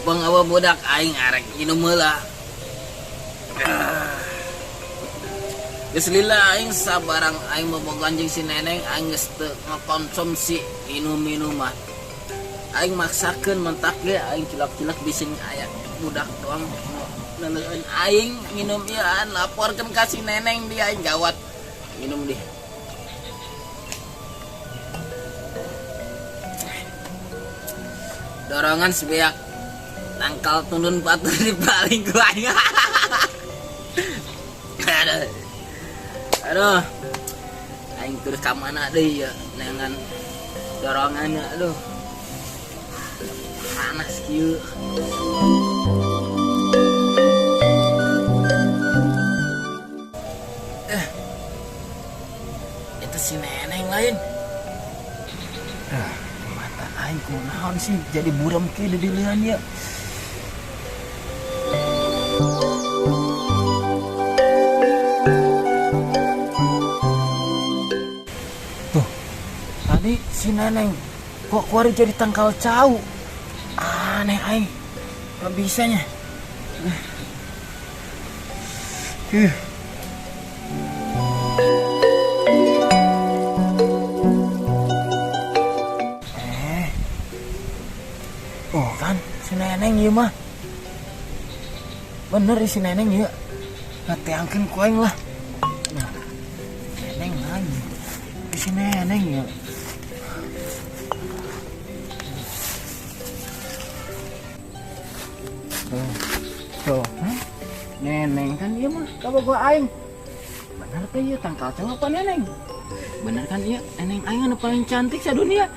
Mumpung awa budak aing arek minum heula. Geus lila aing sabarang aing bobogohan jeung si Neneng aing geus teu ngakonsumsi minum-minuman. Aing maksakeun mentak ge aing cilak-cilak bising aya budak doang neuleueun aing minum ieu an laporkeun ka si Neneng dia aing gawat minum deh. Dorongan sebeak tangkal tundun patuh di paling ku aing. Aduh. Aduh. Aing terus ka mana deui ya neangan dorongan aduh. Panas kieu. Itu si Neneng lain. Mata aing kunaon sih jadi buram kieu di dilihan ya. Tuh, tadi si Neneng kok keluar jadi tangkal cau. Aneh aing. Kok bisanya? Oh kan si Neneng ieu mah. Bener si Neneng ieu. Ngateangkeun ku aing lah. Nah, Neneng lagi. Si Neneng ieu. Tuh, tuh, hah? Neneng kan ieu mah kabogoh aing. Bener teh ieu tangkal cau apa Neneng? Bener kan ieu Neneng aing anu paling cantik sadunia.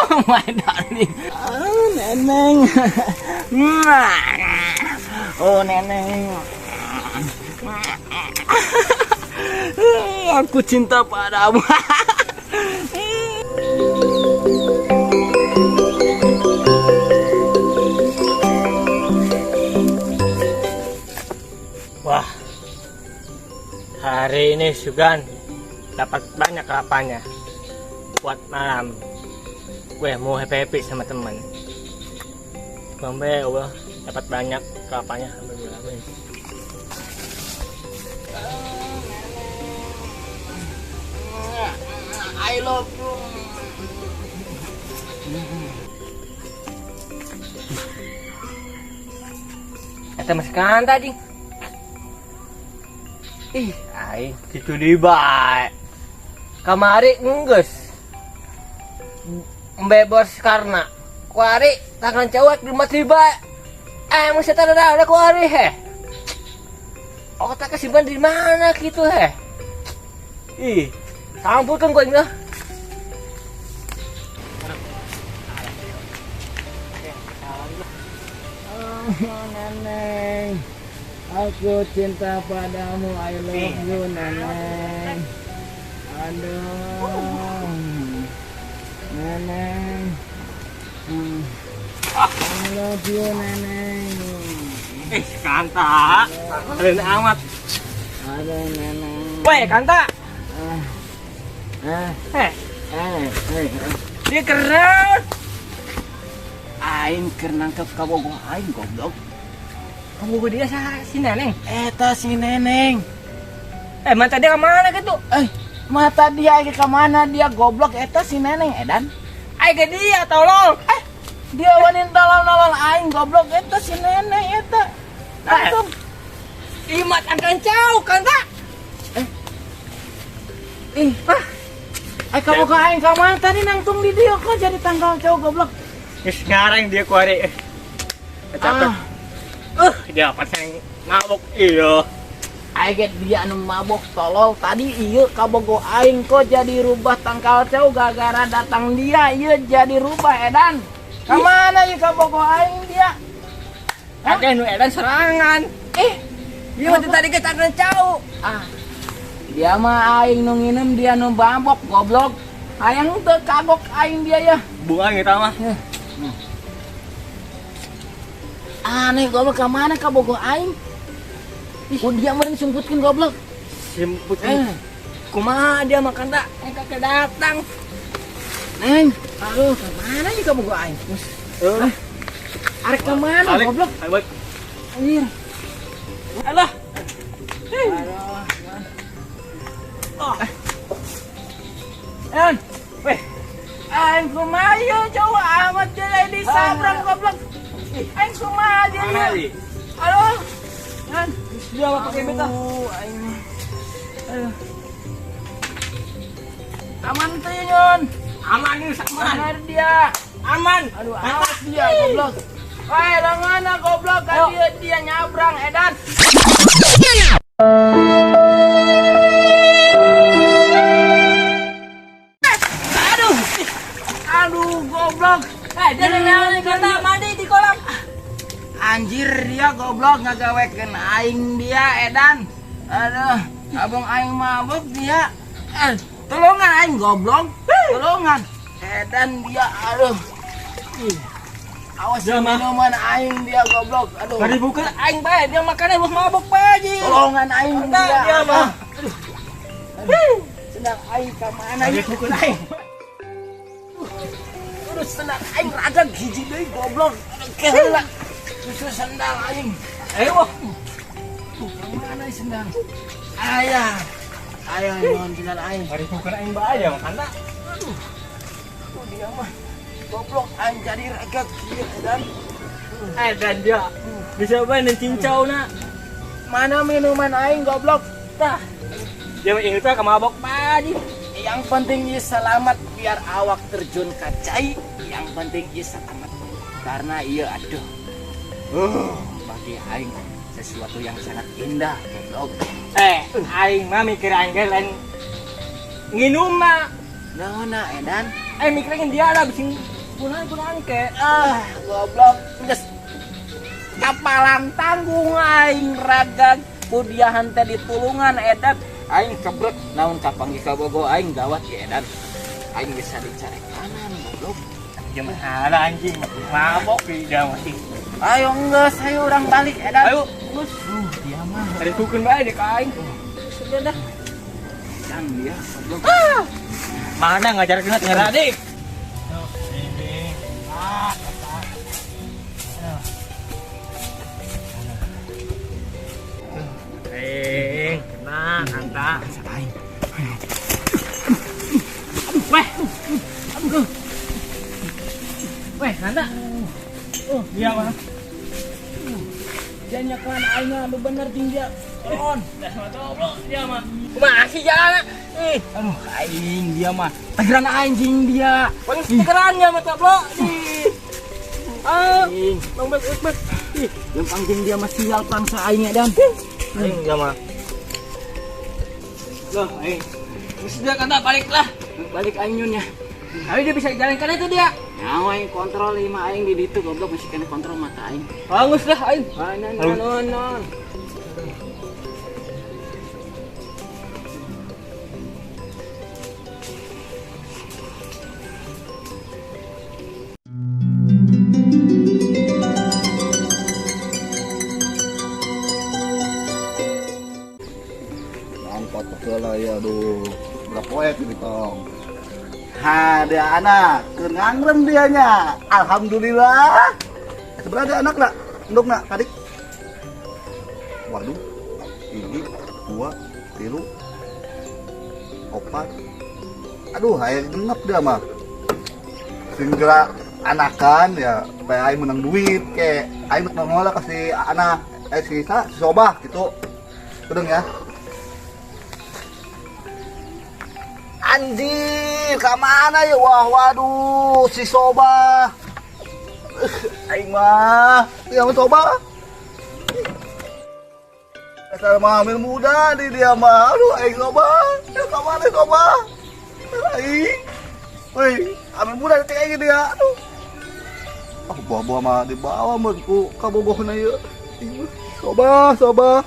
Oh my darling. Oh, Neneng. Oh, Neneng. Aku cinta padamu. Wah, hari ini Sugan dapat banyak kelapanya buat malam. Gue mau happy-happy sama teman. Sampai Allah dapat banyak kelapanya. Alhamdulillah. I love you. Eta masih kan tadi. Ih, aing kitu deui bae. Kamari enggeus. Bebas karena kuari tangan cewek di mati bae. Emang setan ada kuari heh. Otak kesimpan di mana gitu heh. Ih, sampulkan gua ini lah. Oh, Neneng. Aku cinta padamu, I love you, Neneng. Aduh, Neneng. I love you, Neneng. Kanta. Keren amat. Aduh, Neneng. Weh, Kanta. Dia keren. Aing keur nangkep kabogoh aing goblok. Kabogoh dia si Neneng. Eta si Neneng. Mata dia kemana gitu? Mata dia ke mana dia goblok eta si Neneng edan. Aing ke dia tolol. Dia wani tolol-tolol aing goblok eta si Neneng eta. Langsung. Imat angkan jauh kan tak? Ih, ah. Kabogoh aing ka mana tadi nangtung di dia kok jadi tanggal jauh goblok. Geus ngareng dia kuari. Capek. Dia apa sih mabok iya. Aing ge dia anu mabok tolol tadi ieu kabogoh aing kok jadi rubah tangkal cau gara-gara datang dia ieu jadi rubah edan. Ka mana ieu kabogoh aing dia? Hah? Akeh nu edan serangan. Ieu mah tadi ge tangkal cau. Ah. Dia mah aing nu nginum dia nu mabok goblok. Hayang teu kagok aing dia ya. Buang eta mah. Aneh goblok ka mana kabogoh aing? Ku dia meureun sumputkeun goblok. Sumputkeun. Kumaha dia makan tak? Kakek datang. Neng, aduh ka mana ieu kabogoh aing? Arek ke mana Balik. goblok? Ayo balik. Anjir. Alah. Aduh. En, Weh, aing kumaha jauh amat dia di sabrang goblok. Aing kumaha dia. Mana di? Aduh. En, Dia apa pakai beta? aduh, aing mah. Aduh. Aman teh Nyon. Aman ini aman. Mana dia? Aman. Aduh, awas dia goblok. Woi, mana goblok kan dia dia nyabrang edan. Aduh. Aduh, goblok. Eh, dia nanya kata mandi di kolam. Anjir dia goblok ngagawekeun aing dia edan. Aduh, abang aing mabuk dia. Eh, tolongan aing goblok. Tolongan. Edan dia aduh. Ih. Awas Dia mah. minuman aing dia goblok. Aduh. Bari bukan aing bae, dia makannya wah mabuk bae ji. Tolongan aing Ada dia. dia mah. Aduh. Aduh. Senang aing ka mana Bari ieu? bukan aing. Aduh, senang aing radag hiji deui goblok. Aduh, keheula. Susu sendal aing. Ayo wah. Tuh, mana sendal? Ayah. Ayo non sendal aing. Bari bukan aing bae ya makan tak. Aduh. Aduh, dia mah goblok aing jadi ragat kieu dan Eh, dan dia bisa bae dan cincau na. mana minuman aing goblok? Tah. Dia mah inget ke mabok bae ji. Yang penting ieu selamat biar awak terjun ka cai. Yang penting ieu selamat. Karena iya aduh. Bagi aing sesuatu yang sangat indah goblok. Eh, aing mah mikir aing ge lain nginum mah. Naon edan? Eh mikirin dia lah bising punan-punan ke. Ah, goblok. Geus kapalan tanggung aing raga ku dia hante ditulungan edan. Aing kebrek naon kapanggih kabogo aing gawat ya edan. Aing bisa dicari kanan goblok. Dia mah ala anjing mabok di dia masih. Ayo geus, ayo urang balik edan. Ayo, geus. Dia mah Ada bukan bae deh ka aing. sudah dah. Dan dia goblok. Mana ngajar kena tinggal adik. Eh, kena kanta. Aing. Weh. Aduh. Weh, kanta. Oh, dia mah. Dia nyekan aing anu bener jeung dia. Tolon. Dah sama goblok dia mah. Kumaha sih jalan? Ih, Aduh, aing dia mah. Tegeran aing jeung dia. paling tegeran ya mah goblok. Ih. Ah, Aing. bang bek bek. Ih, Lempang jeung dia mah sial pangsa aing edan. aing dia mah. Loh, aing. Terus dia kata balik lah. Balik aing nyun ya. Tapi dia bisa jalankan itu dia. Nyawa aing kontrol lima aing di ditu goblok masih kena kontrol mata aing. Bagus lah aing. Ah, non non non non. Angkot lah ya aduh. Berapa poek ini tong. Ha, dia anak, keur ngangrem dianya. Alhamdulillah. Sebenarnya ada anak nak, endok nak, tarik. Waduh, ini 2, 3, 4. Aduh, air genep dia mah. Sehingga anakan ya, supaya aing menang duit kayak aing nongol lah kasih anak, si si Sobah gitu. Kedeng ya. Anjir, ke mana ya? Wah, waduh, si Sobah. Aing mah, yang Sobah. Asal mah hamil muda di dia mah. Aduh, aing Sobah. Ya, ke mana Sobah? Aing. Woi, hamil muda kayak gini dia. Aduh. Ah, buah-buah mah dibawa mah ku kabogohna ieu. Sobah, Sobah.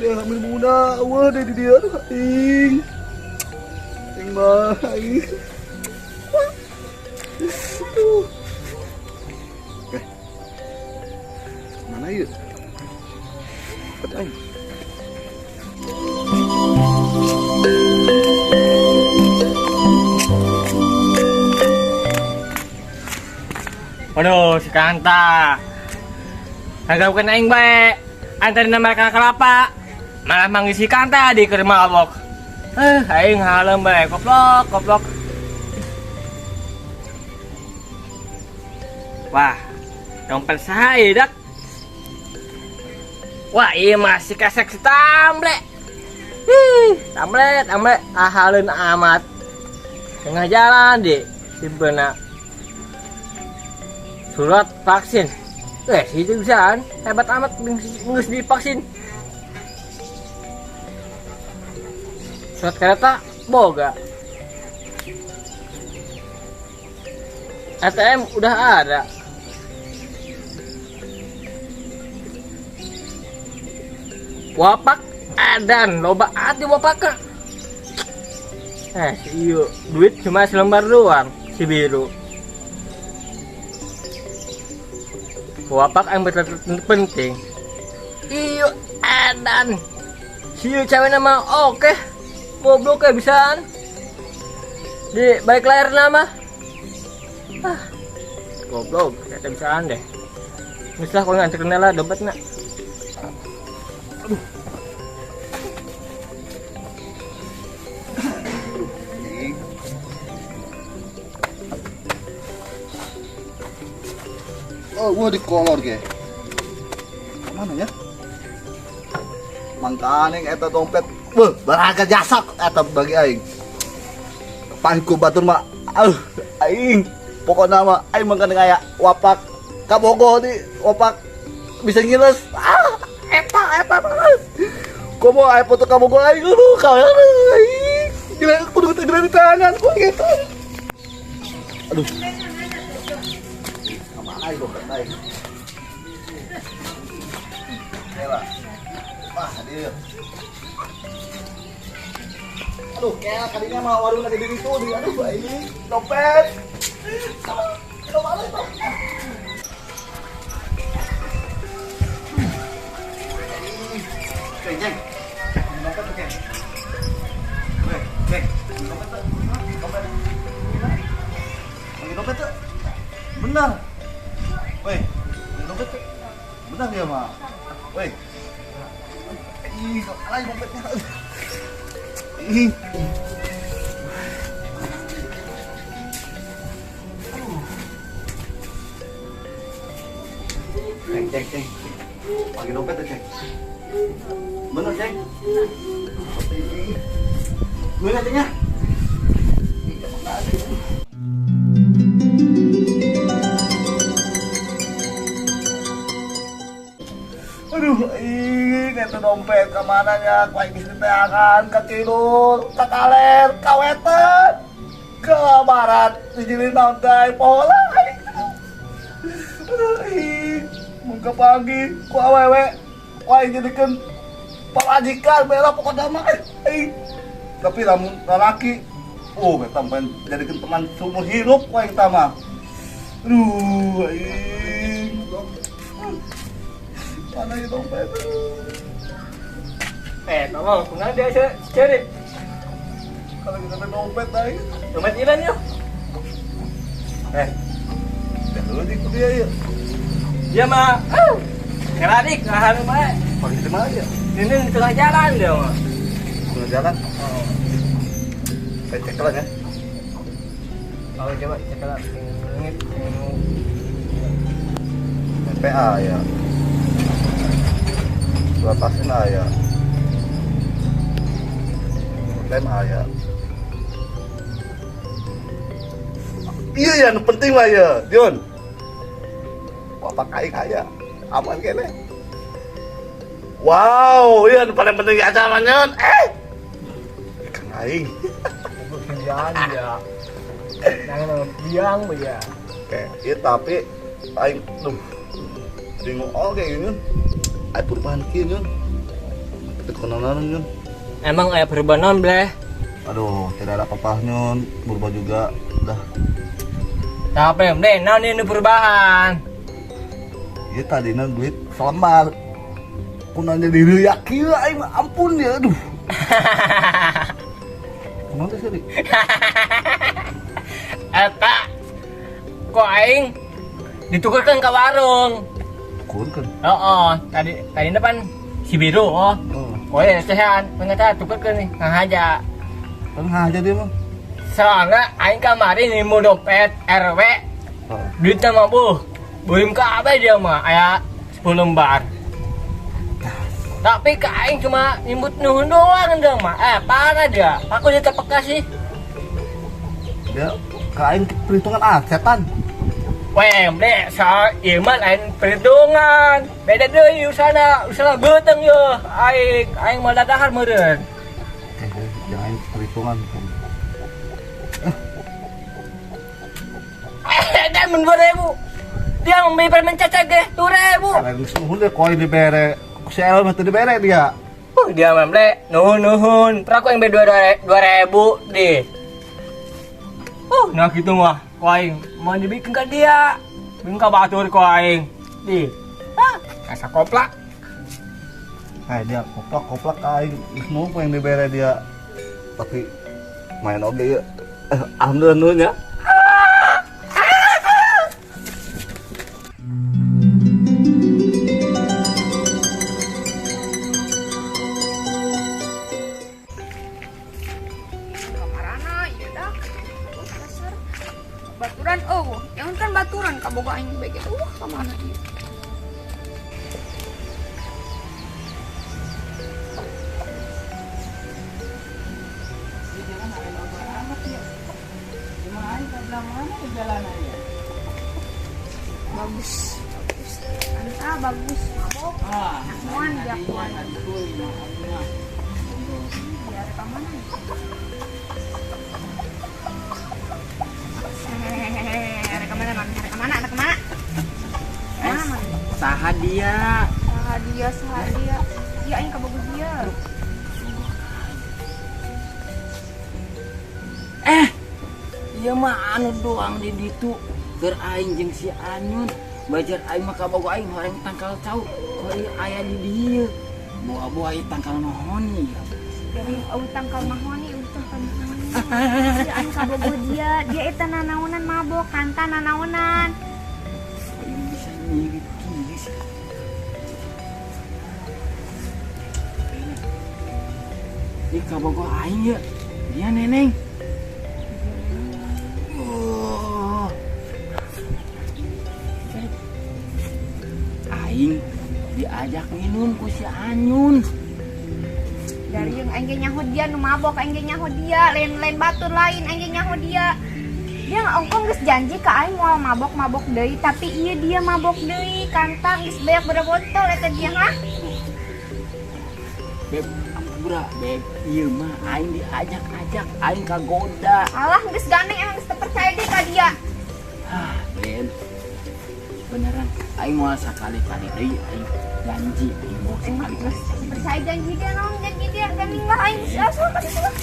Dia hamil muda, wah dia di dia. Aduh, aing. Aing mah, aing. Aduh. Oke. Mana ieu? Cepet aing. Waduh, si Kanta. Kagak aing bae. Antarin mereka kelapa. Malah manggil si Kanta di ke mabok. Aing halem bae, koplok, koplok. Wah, dompet saya dak. Wah, iya masih kasek si Tamble. Ih, Tamble, Tamble, ahaleun amat. Tengah jalan di simpeuna surat vaksin. Situ bisaan, hebat amat geus divaksin. Surat kereta boga. ATM udah ada. Wapak edan, loba ati wapaka. Iyo, duit cuma selembar doang, si biru. Wapak yang betul penting. Iyo edan. Si cewek nama oke. Goblok kayak bisaan. Di balik layar nama. Ah. Goblok, kata bisaan deh. Misal kalau nganter kendala dompet nak. Aduh. Oh, gua di kolor ge. Mana ya? Mangkaning eta dompet. Beuh, berharga jasa eta bagi aing. Pangku batur mah aing. Pokokna mah aing mangkaning aya wapak kabogoh di wapak bisa ngiles. Ah, eta eta. Komo aya foto kabogoh aing dulu kawan aing. Gila kudu gede di tangan ku gitu. Aduh. Sama aing dompet aing. Gila. Wah, dia. Aduh, kayak kalinya mah warung lagi di situ di. Aduh, aing dompet. Sama itu? Ceng, ceng. Dompet tuh, ceng. Weh, ceng. Dompet tuh. Dompet. Lagi dompet tuh. Benar. Weh, dompet tuh. Benar dia mah. Weh. Ih, kok alay dompetnya. Ih. Ceng, ceng, ceng. Pakai dompet tuh, ceng. Bener, ceng. Bener, ceng ya. Aduh, ih, itu dompet kemana ya? Kau ingin diteangan, ke kidul, ke kaler, ke wetan, ke barat, dijilin nontai, pola. Aduh, ih, muka pagi, ku awewe, wah jadikan pamajikan, bela pokoknya mah, ih. Tapi lamun lalaki, oh, beta main jadikan teman seumur hidup, wah kita mah. Aduh, ih. Mana itu dompet? Tolong, kenapa dia cari? Kalau kita ada dompet tadi. Dompet hilang yuk. Lihat dulu di dia yuk. Dia mah, keradik, ngahan bae. Pakai di mana ya? Ini di tengah jalan dia mah. Tengah jalan? Oh. Saya cek lah ya. Oh, coba cek lah. Ini PA ya. Surat vaksin ya. Klaim ya. Iya ya, yang penting lah ya, Dion. Wah, pakai kaya, aman kene. Wow, iya yang paling penting aja manyon. Ikan aing. Biang ya. Jangan biang ya. Oke, iya tapi aing duh. Bingung oke ini. Aing perubahan kieu nyun. Kita kenalan nyun. Emang aya perubahan non bleh? Aduh, tidak ada apa-apa nyun, berubah juga dah. Tapi bleh, naon ini perubahan? Iya tadinya duit selembar. Kunanya diri yakin aing ampun ya, aduh. Kunaon teh sih? Eta kok aing Ditukerkeun ka warung. Tukerkeun. Heeh, tadi tadi depan si biru oh. Oh, Oh ya, sehan, ternyata tukerkeun nih, ngahaja. kan ngahaja dia mah. Soalnya aing kamari nemu dompet RW, Oh. duitnya mah buh. Beureum kabeh dia mah, aya 10 lembar. Tapi ke aing cuma nyebut nuhun doang dia mah. Eh, parah dia. Aku dia terpeka sih. Dia ke aing perhitungan ah, setan. Weh, ble, soal ieu mah lain perhitungan. Beda deui usahana, usaha beuteung ye. Aing aing mau dadahar meureun. Eh, jangan perhitungan. Eh, dan mun 2000. Dia membeli permen cacak ge 2000. Karena geus nuhun deh koin dibere. Ku si El mah teu dibere dia. Dia mah ble, nuhun nuhun. Pernah aku yang beli 2000 deh. Nah gitu mah. Ku aing mau dibikin ke dia. Bikin ka batur ku aing. Di. Ah, asa koplak. Eh, dia koplak-koplak aing geus nuhun ku yang dibere dia. Tapi main oge ya. Eh, alhamdulillah nuhun ya. Kamarana ieu dah. Oh, dasar. Baturan eueuh. Jangan kan baturan kaboga aing bae gitu. Wah, kamana ieu? Bagus, bagus. Anta bagus, mabok. Akuan dia akuan. Dia rek mana nih? Hehehe, rek mana man? Rek mana? Rek mana? Mana man? Saha dia? Saha dia, saha dia. Dia aing kabogoh dia. Eh, ieu mah anu doang di ditu. Keur aing jeung si Anyun, bajar aing mah kabogoh aing horeng tangkal cau. Kok ieu aya di dieu? Boa-boa ieu tangkal mahoni. Dari eueuh tangkal mahoni, eueuh tangkal mahoni. Dia aing kabogoh dia, dia eta nanaonan mabok, kanta nanaonan. Kok ieu bisa nyirip kieu sih? Ih, kabogoh aing ya. Dia neneng. Oh. Aing diajak minum ku si Anyun. Dari yang aing ge nyaho dia nu mabok, aing ge nyaho dia, lain-lain batur lain aing ge nyaho dia. Dia ongkong geus janji ka aing moal mabok-mabok deui, tapi ieu dia mabok deui, kantang geus banyak berapa botol eta dia hah? Beb, ampura beb, ieu mah aing diajak-ajak, aing kagoda. Alah geus gandeng emang geus teu percaya deui ka dia. Hah, beb. Beneran aing moal sakali-kali deui, aing janji aing moal Emang sakali-kali. geus percaya janji dia naon janji dia gandeng lah aing geus asuh kasih sudah.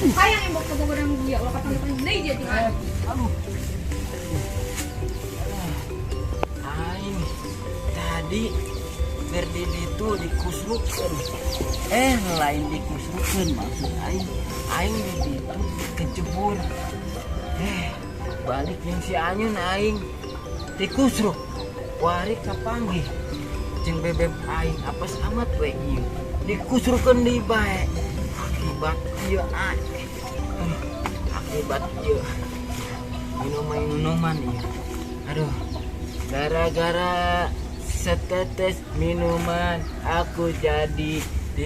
Hayang embok kabogoran dia, ulah kapanggih deui dia jeung aing. Aduh. Aing tadi berdiri itu dikusrukeun. Eh, lain dikusrukeun maksud aing. Aing di ditu kejebur. Eh, balik jeung si Anyun aing dikusruk. Wari kapanggih jeung bebeb aing apes amat we ieu. Dikusrukeun deui bae. Akibat ieu aing. Akibat ieu minuman-minuman ieu. Aduh, gara-gara setetes minuman aku jadi di